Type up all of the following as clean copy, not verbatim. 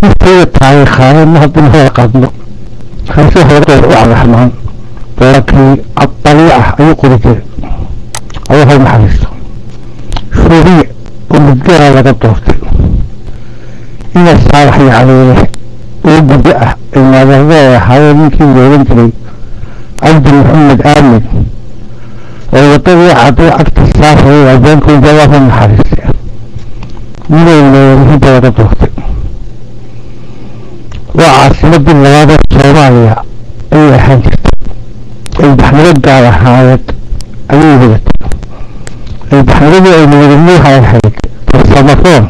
Historyga taariikhaanna haddii hore qaadno, hayse hore u Cabdiraxmaan doorankii Abdaliica ayuu qori jiray, Allah ha naxariisto. Shuuriye oo Mudgaara laga doortay, ina Saalax Yacleele oo guddo ah ay maadarada ahaayeen, ninkii la oran jiray Cabdi Maxamed Aamin oo wadadii cadday cagta saarayay abeenkooda, Allah ha naxariistay, midowna laga doortay. Waa caasimadii labaad ee Soomaaliya ayay ahaan jirtay. Ilbaxnimo gaar ahaaneed ayay wadatay. Ilbaxnimadii aynu wadanay waxay ahayd farsamaroon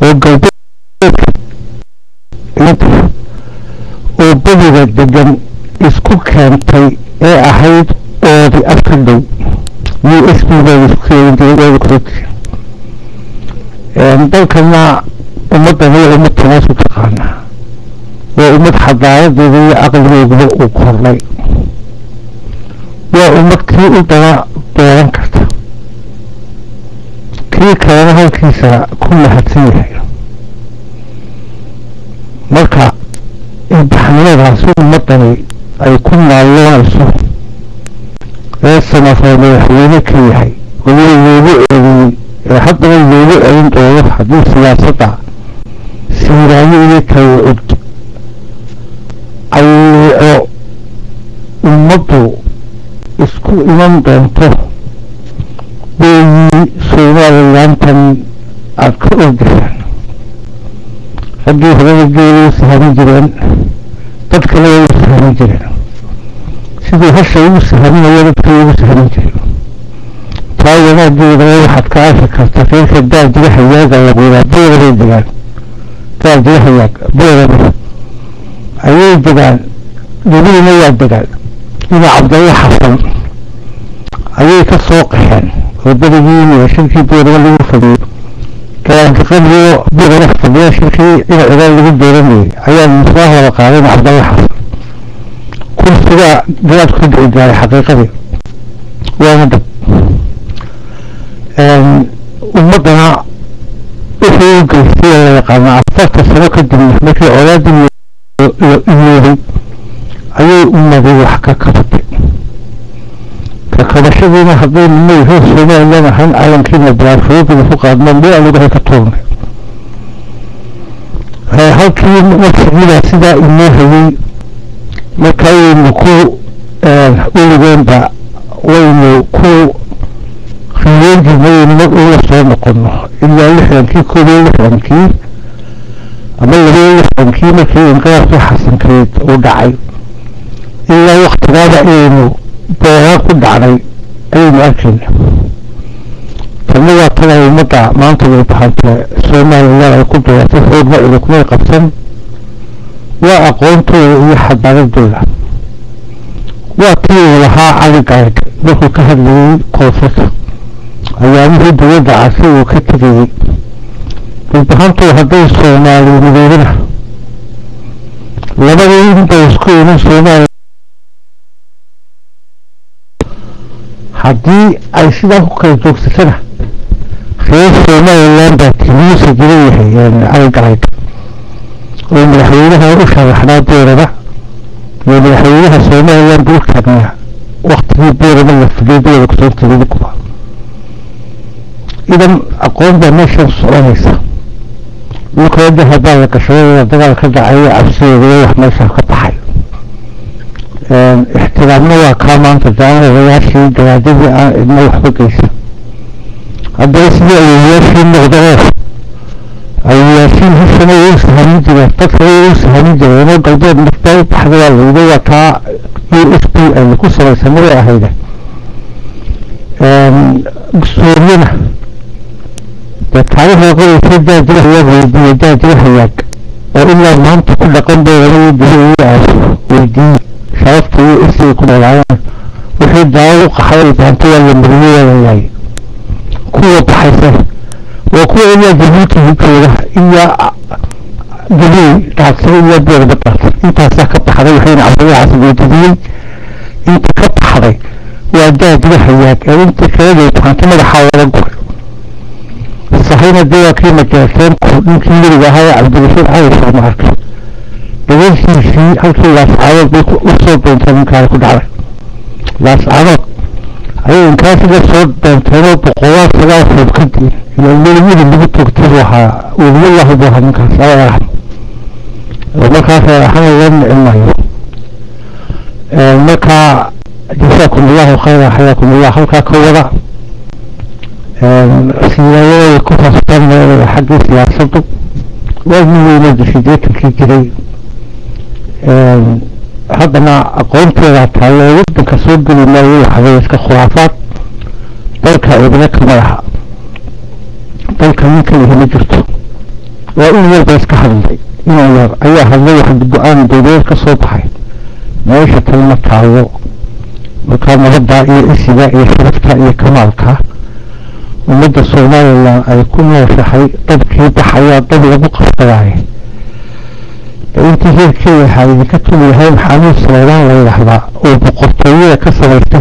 oo galbeedka oo badiga degan isku keentay ee ahayd oodi afka dhow USB baa isku keeni jiray. Dalkana ummadani waa ummad tanaasu taqaanaa, waa ummad xadaaradeeda iyo aqligooguba uu kordhay, waa ummad kii u dana dooran karta, kii kalena halkiisa ku mahadsan yahay. Marka ilbaxnimadaasi ummadani ay ku maalloonayso ee Samaroon madaxweyne ka yahay, weliba loogu celiyey ee haddana loogu celin doono haddii siyaasadda Siiraayo iyo Tawcud ay liico, ummaddu isku iman doonto weeyii. Somalilantan aada ka ordashaan, raggii horena geela u sahamin jireen, dad kale way u sahamin jireen, siduu hasha ugu sahaminayo dadka ugu sahamin jiray. Taa wanaageedana waxaad ka arki karta reerka Daajira Hayaaga lagu yiraa Boorabay degaan. Daajira Hayaag Booraba ayay degaan, dhulihina waa degaan. Ina Cabdalla Xasan ayay ka soo qaxeen oo berigii shirkii Booraba lagu fadhiyey, garaanka qabrigo Booraba fadhiya, shirkii dhinacigaa lagu dooranayay ayaa soo hore qaaday Cabdalla Xasan kursiga garaad ku dhici gaaray. Xaqiiqadii waana dab ummaddana wuxuu u geystay la yaqaana. 40 sano kadibna markii colaadii la iloobay ayay ummadii wax ka kabatay. Ka kabashadiina haddaynu madaxuu Somalilan ahayn, calankiina baraafuroobiga ku qaadno meel anugahay ka tuurnay halkii marsigiibaa sidaa inoo hayay. Marka waynu ku weligeenba waynu ku riyoon jirnay waynu mar ula soo noqono ilaa 60-kii, 61-kii ama 62-kii markii inqilaabkii Xasankeed uu dhacay, ilaa waktigaaba inaynu booraan ku dhacnay ayaynu arkayna. Tanna waa tan ay ummadda maanta way baxantee Somalilan ay ku dooratay. Xoogna cidi kumay qabsan, waa aqoontooda iyo xadaaradooda. Waa tii uu lahaa Cali Gayd markuu ka hadlayay koonfurta ayaamihii dowladda casi uu ka tegayey: dhulbahantu hadday Soomaali midoobana labadii intay isku iman Soomaaliya, haddii ay sidaa ku kala joogsatana reer Somaliland baa timiisa jira yahay. Cali Galayd oo madaxweynaha u sharaxnaa Booraba iyo madaxweynaha Somaliland buu taagnaa waktigii Booraba la fidiyay dowlada kusoo tegay kuwa. Idan aqoon baa meeshan soconaysa. Dhulkooda hadaa la gashaday dagaal ka dhacay cabsidooda wax meesha ka baxay, ixtiraamna waa kaa maanta daanadayaashii garaadadii aan cidna waxba geysan. Haddana sidii awowayaashii noqda oo awowayaashiin hashana way u sahamin jireen, dadka way u sahamin jireen oo galbeed martaa u baxda waa layidhi. Waa taa USB aynu ku samaysanay bay ahayde. Suuryana dee taariikhda qoraysa Daajira Hayaag weydiiya, Daajira Hayaag oo ilaa maanta ku dhaqan Boorama iyo aaso weydiiya sharafta iyo isiga ku noolaayeen. Wixii daawo u qaxay baanta waa la mariyey, waa la laayay. Kuwa baxaysa waa kuwa ilaa Jabuuti jooga, ilaa Gabiley dhaadsan, ilaa Boorama dhaadsan, intaasaa ka baxday. Waxayna Cabdalla Xasan weydiiyey inta ka baxday waa Daajira Hayaag ee inta kala baxanta madaxaa wada guray. Sahayna dee waa kii majeerteenku ninkii miriga ahaa ee Cabdirashiid Cali Sharmaarke dagansiisii halkii Laascaanood bay usoo doonteen, ninkaani ku dhacday Laascaanood ayay inkaasiga soo doonteenoo boqolaal sagaal food ka diin ilaa weligida lagu toogtay buu ahaa, weliyallahu buu ahaa ninkaas, alla yarxamo. Markaas axana loo nici maayo. Markaa jasaakum allahu khayra, xayaakum allah. Halkaa ka wada siyaayada ku saabsan xaggii siyaasaddu waa nin weynoo 80-kii jiray, haddana aqoonteeda taallo waddanka soo geli maayo. Waxbay iska khuraafaad, dalka cidina kama laha, dalka nin kalihi ma jirto. Waa in yar ba iska hadlay, inan yar ayaa hadlay, wax go-aan dowladeed ka soo baxay meesha tan ma taallo. Markaa nabadda iyo isiga iyo sharafta iyo kamaalka ummadda Somalilan ay ku nooshahay, dabkii baxayaa dab lagu qabsadaaye intii heerkeeda waxaa idinka tuli lahay. Maxamuud Saleebaan la yidhaahdaa oo boqortooyada ka samaystay.